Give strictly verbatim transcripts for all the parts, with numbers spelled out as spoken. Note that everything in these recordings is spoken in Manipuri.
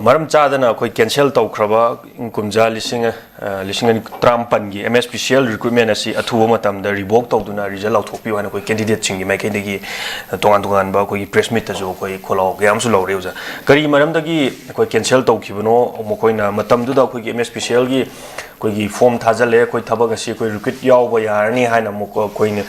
ꯃꯔꯝ ꯆꯥꯗꯅ ꯑꯩꯈꯣꯏ ꯀꯦꯟꯁꯦꯜ ꯇꯧꯈ꯭ꯔꯕ ꯀꯨꯝꯖꯥ ꯂꯤꯁꯤꯡ, ꯑ, ꯂꯤꯁꯤꯡ ꯑꯅꯤ ꯇꯔꯥꯃꯥꯄꯟꯒꯤ M S P C L recruitment ꯑꯁꯤ ꯑꯊꯨꯕ ꯃꯇꯝꯗ revoke ꯇꯧꯗꯨꯅ result ꯂꯥꯎꯊꯣꯛꯄꯤꯌꯨ ꯍꯥꯏꯅ ꯑꯩꯈꯣꯏ candidateꯁꯤꯡꯒꯤ ꯃꯥꯏꯀꯩꯗꯒꯤ ꯇꯣꯉꯥꯟ ꯇꯣꯉꯥꯟꯕ ꯑꯩꯈꯣꯏꯒꯤ press meetꯇꯁꯨ ꯑꯩꯈꯣꯏ ꯈꯣꯜꯂꯥꯎ ꯀꯌꯥ ꯑꯃꯁꯨ ꯂꯧꯔꯦ ꯑꯣꯖꯥ꯫ ꯀꯔꯤ ꯃꯔꯝꯗꯒꯤ ꯑꯩꯈꯣꯏ cancel ꯇꯧꯈꯤꯕꯅꯣ? ꯃꯈꯣꯏꯅ ꯃꯇꯝꯗꯨꯗ ꯑꯩꯈꯣꯏꯒꯤ M S P C Lꯒꯤ ꯑꯩꯈꯣꯏꯒꯤ form ꯊꯥꯖꯤꯜꯂꯦ, ꯑꯩꯈꯣꯏ ꯊꯕꯛ ꯑꯁꯤ ꯑꯩꯈꯣꯏ recruit ꯌꯥꯎꯕ ꯌꯥꯔꯅꯤ ꯍꯥꯏꯅ ꯑꯃꯨꯛ ꯑꯩꯈꯣꯏꯅ,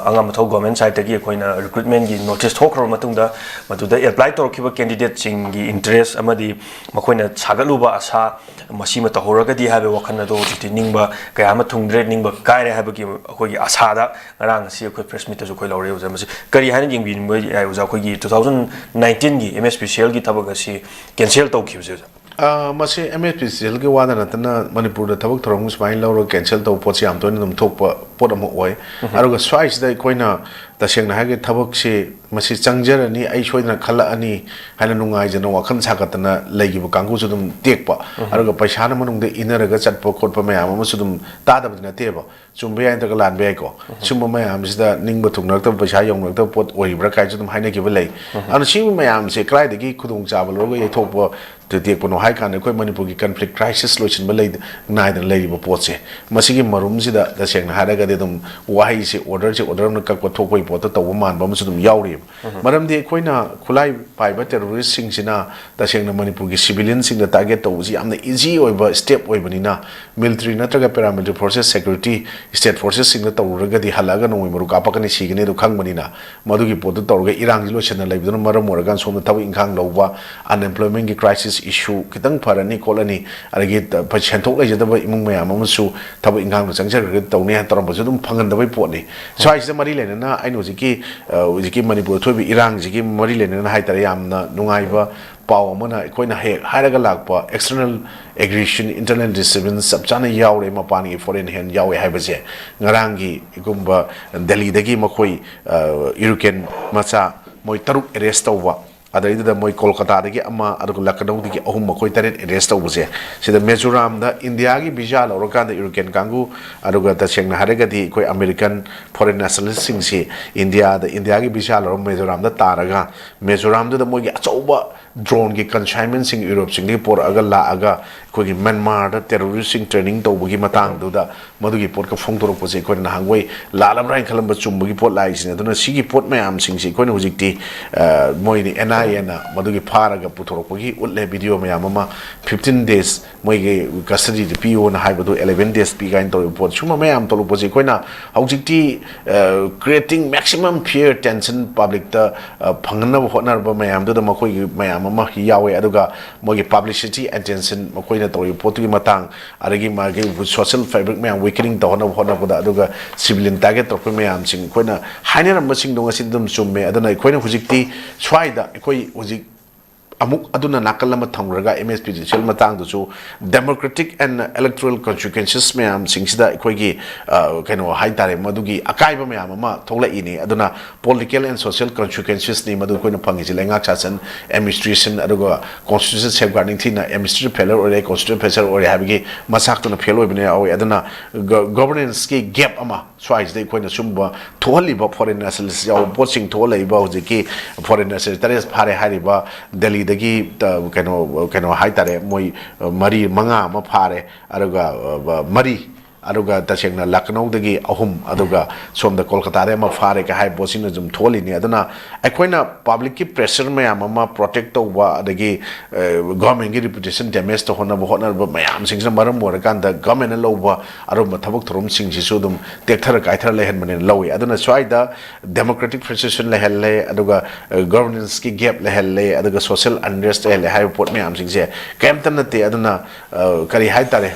ꯑꯉꯥꯡ ꯃꯊꯧ government sideꯇꯒꯤ ꯑꯩꯈꯣꯏꯅ recruitmentꯒꯤ notice ꯊꯣꯛꯈ꯭ꯔꯕ ꯃꯇꯨꯡꯗ, ꯃꯗꯨꯗ apply ꯇꯧꯔꯛꯈꯤꯕ candidateꯁꯤꯡꯒꯤ interest ꯑꯃꯗꯤ ꯃꯈꯣꯏꯅ ꯁꯥꯒꯠꯂꯨꯕ ꯑꯁꯥ, ꯃꯁꯤꯃ ꯇꯧꯍꯧꯔꯒꯗꯤ ꯍꯥꯏꯕ ꯋꯥꯈꯜ ꯑꯗꯣ ꯍꯧꯖꯤꯛꯇꯤ ꯅꯤꯡꯕ ꯀꯌꯥ ꯑꯃ ꯊꯨꯡꯗ꯭ꯔꯦ, ꯅꯤꯡꯕ ꯀꯥꯏꯔꯦ ꯍꯥꯏꯕꯒꯤ ꯑꯩꯈꯣꯏꯒꯤ ꯑꯁꯥꯗ ꯉꯔꯥꯡ ꯉꯁꯤ ꯑꯩꯈꯣꯏ press meetꯇꯁꯨ ꯑꯩꯈꯣꯏ ꯂꯧꯔꯦ ꯑꯣꯖꯥ꯫ ꯃꯁꯤ ꯀꯔꯤ ꯍꯥꯏꯅ ꯌꯦꯡꯕꯤꯅꯤꯡꯕ ꯌꯥꯏ ꯑꯣꯖꯥ? ꯑꯩꯈꯣꯏꯒꯤ two thousand nineteenꯒꯤ M S P C Lꯒꯤ ꯊꯕꯛ ꯑꯁꯤ cancel ꯇꯧꯈꯤꯕꯁꯦ ꯑꯣꯖꯥ꯫ ꯑ, ꯃꯁꯤ M S P C Lꯒꯤ ꯋꯥꯗ ꯅꯠꯇꯅ ꯃꯅꯤꯄꯨꯔꯗ ꯊꯕꯛ ꯊꯧꯔꯝ ꯁꯨꯃꯥꯏꯅ ꯂꯧꯔꯒ cancel ꯇꯧꯕ ꯄꯣꯠꯁꯤ ꯌꯥꯝ ꯇꯣꯏꯅ ꯑꯗꯨꯝ ꯊꯣꯛꯄ ꯄꯣꯠ ꯑꯃ ꯑꯣꯏ꯫ ꯑꯗꯨꯒ ꯁ꯭ꯋꯥꯏꯁꯤꯗ ꯑꯩꯈꯣꯏꯅ ꯇꯁꯦꯡꯅ ꯍꯥꯏꯔꯒꯗꯤ ꯊꯕꯛꯁꯤ ꯃꯁꯤ ꯆꯪꯖꯔꯅꯤ, ꯑꯩ ꯁꯣꯏꯗꯅ ꯈꯜꯂꯛꯑꯅꯤ ꯍꯥꯏꯅ ꯅꯨꯡꯉꯥꯏꯖꯅ ꯋꯥꯈꯜ ꯁꯥꯒꯠꯇꯅ ꯂꯩꯈꯤꯕ ꯀꯥꯡꯕꯨꯁꯨ ꯑꯗꯨꯝ ꯇꯦꯛꯄ, ꯑꯗꯨꯒ ꯄꯩꯁꯥꯅ ꯃꯅꯨꯡꯗ ꯏꯟꯅꯔꯒ ꯆꯠꯄ ꯈꯣꯠꯄ ꯃꯌꯥꯝ ꯑꯃꯁꯨ ꯑꯗꯨꯝ ꯇꯥꯗꯕꯗꯤ ꯅꯠꯇꯦꯕ꯫ ꯆꯨꯝꯕ ꯌꯥꯏ, ꯅꯠꯇ꯭ꯔꯒ ꯂꯥꯟꯕ ꯌꯥꯏꯀꯣ꯫ ꯁꯨꯝꯕ ꯃꯌꯥꯝꯁꯤꯗ ꯅꯤꯡꯕ ꯊꯨꯡꯅꯔꯛꯇꯕ, ꯄꯩꯁꯥ ꯌꯧꯅꯔꯛꯇꯕ ꯄꯣꯠ ꯑꯣꯏꯔꯤꯕ꯭ꯔꯥ ꯀꯥꯏꯁꯨ ꯑꯗꯨꯝ ꯍꯥꯏꯅꯈꯤꯕ ꯂꯩ꯫ ꯑꯗꯨꯅ ꯁꯤꯒꯨꯝꯕ ꯃꯌꯥꯝꯁꯦ ꯀꯗꯥꯏꯗꯒꯤ ꯈꯨꯗꯣꯡꯆꯥꯕ ꯂꯧꯔꯒ ꯌꯩꯊꯣꯛꯄ ꯇꯦꯛꯄꯅꯣ ꯍꯥꯏ ꯀꯥꯟꯗ, ꯑꯩꯈꯣꯏ ꯃꯅꯤꯄꯨꯔꯒꯤ conflict crisis ꯂꯣꯏꯁꯤꯟꯕ ꯂꯩ-, ꯅꯥꯏꯗꯅ ꯂꯩꯔꯤꯕ ꯄꯣꯠꯁꯦ, ꯃꯁꯤꯒꯤ ꯃꯔꯨꯝꯁꯤꯗ ꯇꯁꯦꯡꯅ ꯍꯥꯏꯔꯒꯗꯤ ꯑꯗꯨꯝ ꯋꯥꯍꯩꯁꯦ, orderꯁꯦ order ꯑꯃꯅ ꯀꯛꯄ ꯊꯣꯛꯄꯒꯤ ꯄꯣꯠꯇ ꯇꯧꯕ ꯃꯥꯟꯕ ꯑꯃꯁꯨ ꯑꯗꯨꯝ ꯌꯥꯎꯔꯤꯕ꯫ ꯃꯔꯝꯗꯤ ꯑꯩꯈꯣꯏꯅ ꯈꯨꯠꯂꯥꯏ ꯄꯥꯏꯕ terroristꯁꯤꯡꯁꯤꯅ ꯇꯁꯦꯡꯅ ꯃꯅꯤꯄꯨꯔꯒꯤ civilianꯁꯤꯡꯗ target ꯇꯧꯕꯁꯤ ꯌꯥꯝꯅ easy ꯑꯣꯏꯕ step ꯑꯣꯏꯕꯅꯤꯅ, military ꯅꯠꯇ꯭ꯔꯒ paramilitary forces, security, state forcesꯁꯤꯡꯗ ꯇꯧꯔꯨꯔꯒꯗꯤ ꯍꯜꯂꯛꯑꯒ ꯅꯣꯡꯃꯩ ꯃꯔꯨ ꯀꯥꯞꯄꯛꯀꯅꯤ, ꯁꯤꯒꯅꯤ ꯑꯗꯨ ꯈꯪꯕꯅꯤꯅ, ꯃꯗꯨꯒꯤ ꯄꯣꯠꯇꯨ ꯇꯧꯔꯒ ꯏꯔꯥꯡꯁꯤ ꯂꯣꯏꯁꯤꯟꯅ ꯂꯩꯕꯗꯨꯅ ꯃꯔꯝ ꯑꯣꯏꯔꯒ ꯁꯣꯝꯗ ꯊꯕꯛ ꯏꯪꯈꯥꯡ ꯂꯧꯕ, unemploymentꯒꯤ crisis issue ꯈꯤꯇꯪ ꯐꯔꯅꯤ ꯈꯣꯠꯂꯅꯤ, ꯑꯗꯒꯤ ꯁꯦꯟꯊꯣꯛ ꯂꯩꯖꯗꯕ ꯏꯃꯨꯡ ꯃꯌꯥꯝ ꯑꯃꯁꯨ ꯊꯕꯛ ꯏꯪꯈꯥꯡꯗ ꯆꯪꯖꯈ꯭ꯔꯒ ꯇꯧꯅꯤ ꯍꯥꯏꯅ ꯇꯧꯔꯝꯕꯁꯨ ꯑꯗꯨꯝ ꯐꯪꯍꯟꯗꯕꯩ ꯄꯣꯠꯅꯤ꯫ ꯁ꯭ꯋꯥꯏꯁꯤꯗ ꯃꯔꯤ ꯂꯩꯅꯅ ꯑꯩꯅ ꯍꯧꯖꯤꯛꯀꯤ, ꯑ, ꯍꯧꯖꯤꯛꯀꯤ ꯃꯅꯤꯄꯨꯔꯗ ꯊꯣꯛꯏꯕ ꯏꯔꯥꯡꯁꯤꯒꯤ ꯃꯔꯤ ꯂꯩꯅꯅ ꯍꯥꯏꯇꯥꯔꯦ, ꯌꯥꯝꯅ ꯅꯨꯡꯉꯥꯏꯕ ꯄꯥꯎ ꯑꯃꯅ ꯑꯩꯈꯣꯏꯅ ꯍꯦꯛ ꯍꯥꯏꯔꯒ ꯂꯥꯛꯄ external aggression, internal disturbance ꯆꯞ ꯆꯥꯅ ꯌꯥꯎꯔꯦ, ꯃꯄꯥꯟꯒꯤ foreign hand ꯌꯥꯎꯔꯦ ꯍꯥꯏꯕꯁꯦ ꯉꯔꯥꯡꯒꯤ ꯏꯒꯨꯝꯕ ꯗꯦꯜꯂꯤꯗꯒꯤ ꯃꯈꯣꯏ, ꯑ, European ꯃꯆꯥ ꯃꯣꯏ ꯇꯔꯨꯛ arrest ꯇꯧꯕ, ꯑꯗꯩꯗꯨꯗ ꯃꯣꯏ ꯀꯣꯜꯀꯇꯥꯗꯒꯤ ꯑꯃ, ꯑꯗꯨꯒ ꯂꯈꯅꯧꯗꯒꯤ ꯑꯍꯨꯝ, ꯃꯈꯣꯏ ꯇꯔꯦꯠ arrest ꯇꯧꯕꯁꯦ, ꯁꯤꯗ ꯃꯤꯖꯣꯔꯥꯝꯗ ꯏꯟꯗꯤꯌꯥꯒꯤ visa ꯂꯧꯔꯀꯥꯟꯗ European ꯀꯥꯡꯕꯨ, ꯑꯗꯨꯒ ꯇꯁꯦꯡꯅ ꯍꯥꯏꯔꯒꯗꯤ ꯑꯩꯈꯣꯏ American foreign nationalistꯁꯤꯡꯁꯤ ꯏꯟꯗꯤꯌꯥꯗ, ꯏꯟꯗꯤꯌꯥꯒꯤ visa ꯂꯧꯔ ꯃꯤꯖꯣꯔꯥꯝꯗ ꯇꯥꯔꯒ, ꯃꯤꯖꯣꯔꯥꯝꯗꯨꯗ ꯃꯣꯏꯒꯤ ꯑꯆꯧꯕ ꯗ꯭ꯔꯣꯟꯒꯤ ꯀꯟꯁꯥꯏꯟꯃꯦꯟꯁꯤꯡ ꯌꯨꯔꯣꯞꯁꯤꯡꯗꯒꯤ ꯄꯣꯔꯛꯑꯒ ꯂꯥꯛꯑꯒ ꯑꯩꯈꯣꯏꯒꯤ ꯃ꯭ꯌꯥꯟꯃꯥꯔꯗ ꯇꯦꯔꯣꯔꯤꯁꯁꯤꯡ ꯇ꯭ꯔꯦꯅꯤꯡ ꯇꯧꯕꯒꯤ ꯃꯇꯥꯡꯗꯨꯗ ꯃꯗꯨꯒꯤ ꯄꯣꯠꯀ ꯐꯣꯡꯗꯣꯔꯛꯄꯁꯦ ꯑꯩꯈꯣꯏꯅ ꯅꯍꯥꯟꯋꯥꯏ ꯂꯥꯜꯂꯕ꯭ꯔꯥ ꯍꯥꯏꯅ ꯈꯜꯂꯝꯕ ꯆꯨꯝꯕꯒꯤ ꯄꯣꯠ ꯂꯥꯛꯏꯁꯤꯅꯦ꯫ ꯑꯗꯨꯅ ꯁꯤꯒꯤ ꯄꯣꯠ ꯃꯌꯥꯝꯁꯤꯡꯁꯤ ꯑꯩꯈꯣꯏꯅ ꯍꯧꯖꯤꯛꯇꯤ, ꯑ, ꯃꯣꯏꯅ ꯑꯦꯟ ꯑꯥꯏ ꯑꯦꯅ ꯃꯗꯨꯒꯤ ꯐꯥꯔꯒ ꯄꯨꯊꯣꯔꯛꯄꯒꯤ ꯎꯠꯂꯦ, ꯚꯤꯗꯤꯑꯣ ꯃꯌꯥꯝ ꯑꯃ꯫ ꯐꯤꯐꯇꯤꯟ ꯗꯦꯖ ꯃꯣꯏꯒꯤ ꯀꯁꯇꯗꯤꯗ ꯄꯤꯌꯣꯅ ꯍꯥꯏꯕꯗꯨ ꯑꯦꯂꯦꯚꯦꯟ ꯗꯦꯖ ꯄꯤ ꯀꯥꯏꯅ ꯇꯧꯔꯤꯕ ꯄꯣꯠ, ꯁꯨꯝꯕ ꯃꯌꯥꯝ ꯊꯣꯛꯂꯛꯄꯁꯦ ꯑꯩꯈꯣꯏꯅ ꯍꯧꯖꯤꯛꯇꯤ, ꯑ, creating maximum fear, tension ꯄꯕ꯭ꯂꯤꯛꯇ, ꯑ, ꯐꯪꯍꯟꯅꯕ ꯍꯣꯠꯅꯔꯕ ꯃꯌꯥꯝꯗꯨꯗ ꯃꯈꯣꯏꯒꯤ ꯃꯌꯥꯝ ꯑꯃ ꯌꯥꯎꯋꯦ꯫ ꯑꯗꯨꯒ ꯃꯣꯏꯒꯤ publicity attention ꯃꯈꯣꯏꯅ ꯇꯧꯔꯤꯕ ꯄꯣꯠꯇꯨꯒꯤ ꯃꯇꯥꯡ, ꯑꯗꯒꯤ ꯃꯥꯒꯤ social fabric ꯃꯌꯥꯝ weakening ꯇꯧꯍꯟꯅꯕ ꯍꯣꯠꯅꯕꯗ, ꯑꯗꯨꯒ civilian target ꯇꯧꯔꯛꯄ ꯃꯌꯥꯝꯁꯤꯡ ꯑꯩꯈꯣꯏꯅ ꯍꯥꯏꯅꯔꯝꯕꯁꯤꯡꯗꯣ ꯉꯁꯤꯗꯤ ꯑꯗꯨꯝ ꯆꯨꯝꯃꯦ꯫ ꯑꯗꯨꯅ ꯑꯩꯈꯣꯏꯅ ꯍꯧꯖꯤꯛꯇꯤ ꯁ꯭ꯋꯥꯏꯗ ꯑꯩꯈꯣꯏ ꯍꯧꯖꯤꯛ ꯑꯃꯨꯛ ꯑꯗꯨꯅ ꯅꯥꯀꯜ ꯑꯃ ꯊꯝꯈ꯭ꯔꯒ ꯑꯦꯝ ꯑꯦꯁ ꯄꯤ ꯖꯨꯗꯤꯁꯤꯌꯦꯜ ꯃꯇꯥꯡꯗꯨꯁꯨ democratic and electoral consequences ꯃꯌꯥꯝꯁꯤꯡꯁꯤꯗ ꯑꯩꯈꯣꯏꯒꯤ, ꯑ, ꯀꯩꯅꯣ ꯍꯥꯏꯇꯥꯔꯦ, ꯃꯗꯨꯒꯤ ꯑꯀꯥꯏꯕ ꯃꯌꯥꯝ ꯑꯃ ꯊꯣꯛꯂꯛꯏꯅꯤ꯫ ꯑꯗꯨꯅ political and social consequencesꯅꯤ ꯃꯗꯨ ꯑꯩꯈꯣꯏꯅ ꯐꯪꯉꯤꯁꯤ꯫ ꯂꯩꯉꯥꯛ ꯁꯥꯁꯟ, administration, ꯑꯗꯨꯒ constitutional safeguarding ꯊꯤꯅ administration failure ꯑꯣꯏꯔꯦ, constitutional failure ꯑꯣꯏꯔꯦ ꯍꯥꯏꯕꯒꯤ ꯃꯆꯥꯛꯇꯨꯅ ꯐꯦꯜ ꯑꯣꯏꯕꯅ ꯌꯥꯎꯋꯤ꯫ ꯑꯗꯨꯅ ꯒ-, governanceꯀꯤ gap ꯑꯃ ꯁ꯭ꯋꯥꯏꯁꯤꯗ ꯑꯩꯈꯣꯏꯅ ꯁꯨꯝꯕ ꯊꯣꯛꯍꯜꯂꯤꯕ foreign nationalist ꯌꯥꯎꯕ ꯄꯣꯠꯁꯤꯡ ꯊꯣꯛꯍꯜꯂꯛꯏꯕ ꯍꯧꯖꯤꯛꯀꯤ foreign nationalist ꯇꯔꯦꯠ ꯐꯥꯔꯦ ꯍꯥꯏꯔꯤꯕ ꯗꯦꯜꯂꯤꯗꯒꯤ, ꯑ, ꯀꯩꯅꯣ, ꯀꯩꯅꯣ ꯍꯥꯏꯇꯥꯔꯦ, ꯃꯣꯏ, ꯑ, ꯃꯔꯤ ꯃꯉꯥ ꯑꯃ ꯐꯥꯔꯦ, ꯑꯗꯨꯒ, ꯑ, ꯃꯔꯤ, ꯑꯗꯨꯒ ꯇꯁꯦꯡꯅ ꯂꯈꯅꯧꯗꯒꯤ ꯑꯍꯨꯝ, ꯑꯗꯨꯒ ꯁꯣꯝꯗ ꯀꯣꯜꯀꯇꯥꯗ ꯑꯃ ꯐꯥꯔꯦ ꯀ ꯍꯥꯏꯕ ꯄꯣꯠꯁꯤꯅ ꯑꯗꯨꯝ ꯊꯣꯛꯍꯜꯂꯤꯅꯤ꯫ ꯑꯗꯨꯅ ꯑꯩꯈꯣꯏꯅ ꯄꯕ꯭ꯂꯤꯛꯀꯤ ꯄ꯭ꯔꯦꯁꯔ ꯃꯌꯥꯝ ꯑꯃ ꯄ꯭ꯔꯣꯇꯦꯛ ꯇꯧꯕ, ꯑꯗꯒꯤ, ꯑ, ꯒꯣꯔꯃꯦꯟꯒꯤ ꯔꯤꯄꯨꯇꯦꯁꯟ ꯗꯦꯃꯦꯖ ꯇꯧꯍꯟꯅꯕ ꯍꯣꯠꯅꯔꯕ ꯃꯌꯥꯝꯁꯤꯡꯁꯤꯅ ꯃꯔꯝ ꯑꯣꯏꯔꯀꯥꯟꯗ ꯒꯣꯔꯃꯦꯟꯅ ꯂꯧꯕ ꯑꯔꯨꯝꯕ ꯊꯕꯛ ꯊꯧꯔꯝꯁꯤꯡꯁꯤꯁꯨ ꯑꯗꯨꯝ ꯇꯦꯛꯊꯔ ꯀꯥꯏꯊꯔ ꯂꯩꯍꯟꯕꯅꯦꯅ ꯂꯧꯏ꯫ ꯑꯗꯨꯅ ꯁ꯭ꯋꯥꯏꯗ democratic frustration ꯂꯩꯍꯜꯂꯦ, ꯑꯗꯨꯒ, ꯑ, governanceꯀꯤ gap ꯂꯩꯍꯜꯂꯦ, ꯑꯗꯨꯒ social unrest ꯂꯩꯍꯜꯂꯦ ꯍꯥꯏꯕ ꯄꯣꯠ ꯃꯌꯥꯝꯁꯤꯡꯁꯦ ꯀꯔꯤꯝꯇ ꯅꯠꯇꯦ꯫ ꯑꯗꯨꯅ, ꯑ, ꯀꯔꯤ ꯍꯥꯏꯇꯥꯔꯦ,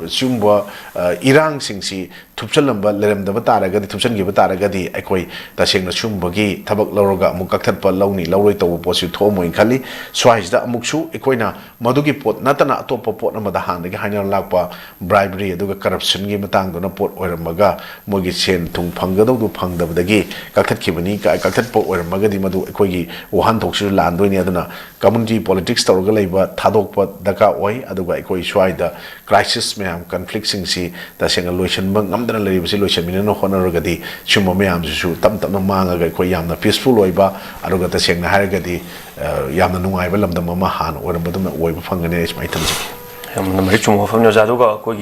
ꯁꯤꯒꯨꯝꯕ, ꯑ, ꯏꯔꯥꯡꯁꯤꯡꯁꯤ ꯊꯨꯞꯆꯜꯂꯝꯕ ꯂꯩꯔꯝꯗꯕ ꯇꯥꯔꯒꯗꯤ, ꯊꯨꯞꯆꯟꯈꯤꯕ ꯇꯥꯔꯒꯗꯤ ꯑꯩꯈꯣꯏ ꯇꯁꯦꯡꯅ ꯁꯤꯒꯨꯝꯕꯒꯤ ꯊꯕꯛ ꯂꯧꯔꯒ ꯑꯃꯨꯛ ꯀꯛꯊꯠꯄ ꯂꯧꯅꯤ ꯂꯧꯔꯣꯏ ꯇꯧꯕ ꯄꯣꯠꯁꯤ ꯊꯣꯛꯑꯝꯃꯣꯏꯅ ꯈꯜꯂꯤ꯫ ꯁ꯭ꯋꯥꯏꯁꯤꯗ ꯑꯃꯨꯛꯁꯨ ꯑꯩꯈꯣꯏꯅ ꯃꯗꯨꯒꯤ ꯄꯣꯠ ꯅꯠꯇꯅ ꯑꯇꯣꯞꯄ ꯄꯣꯠ ꯑꯃꯗ ꯍꯥꯟꯅꯗꯒꯤ ꯍꯥꯏꯅꯔ ꯂꯥꯛꯄ bribery ꯑꯗꯨꯒ corruptionꯒꯤ ꯃꯇꯥꯡꯗꯨꯅ ꯄꯣꯠ ꯑꯣꯏꯔꯝꯃꯒ ꯃꯣꯏꯒꯤ ꯁꯦꯟ ꯊꯨꯝ ꯐꯪꯒꯗꯧꯗꯨ ꯐꯪꯗꯕꯗꯒꯤ ꯀꯛꯊꯠꯈꯤꯕꯅꯤ ꯀ-, ꯀꯛꯊꯠꯄ ꯑꯣꯏꯔꯝꯃꯒꯗꯤ ꯃꯗꯨ ꯑꯩꯈꯣꯏꯒꯤ ꯋꯥꯍꯟꯊꯣꯛꯁꯤꯁꯨ ꯂꯥꯟꯗꯣꯏꯅꯤ꯫ ꯑꯗꯨꯅ community politics ꯇꯧꯔꯒ ꯂꯩꯕ ꯊꯥꯗꯣꯛꯄ ꯗꯔꯀꯥꯔ ꯑꯣꯏ꯫ ꯑꯗꯨꯒ ꯑꯩꯈꯣꯏ ꯁ꯭ꯋꯥꯏꯗ crisis ꯃꯌꯥꯝ, conflictꯁꯤꯡꯁꯤ ꯇꯁꯦꯡꯅ ꯂꯣꯏꯁꯤꯟꯕ ꯉꯝꯗꯅ ꯂꯩꯔꯤꯕꯁꯤ ꯂꯣꯏꯁꯤꯟꯃꯤꯟꯅꯅ ꯍꯣꯠꯅꯔꯒꯗꯤ, ꯁꯤꯒꯨꯝꯕ ꯃꯌꯥꯝꯁꯤꯁꯨ ꯇꯞ ꯇꯞꯅ ꯃꯥꯡꯉꯒ ꯑꯩꯈꯣꯏ ꯌꯥꯝꯅ peaceful ꯑꯣꯏꯕ, ꯑꯗꯨꯒ ꯇꯁꯦꯡꯅ ꯍꯥꯏꯔꯒꯗꯤ, ꯑ, ꯌꯥꯝꯅ ꯅꯨꯡꯉꯥꯏꯕ ꯂꯝꯗꯝ ꯑꯃ ꯍꯥꯟꯅ ꯑꯣꯏꯔꯝꯕꯗꯨꯅ ꯑꯣꯏꯕ ꯐꯪꯒꯅꯤ, ꯑꯩ ꯁꯨꯃꯥꯏꯅ ꯊꯝꯖꯒꯦ꯫ ꯌꯥꯝꯅ ꯃꯔꯤꯛ ꯆꯨꯝꯕ ꯋꯥꯐꯝꯅꯤ, ꯑꯣꯖꯥ꯫ ꯑꯗꯨꯒ ꯑꯩꯈꯣꯏꯒꯤ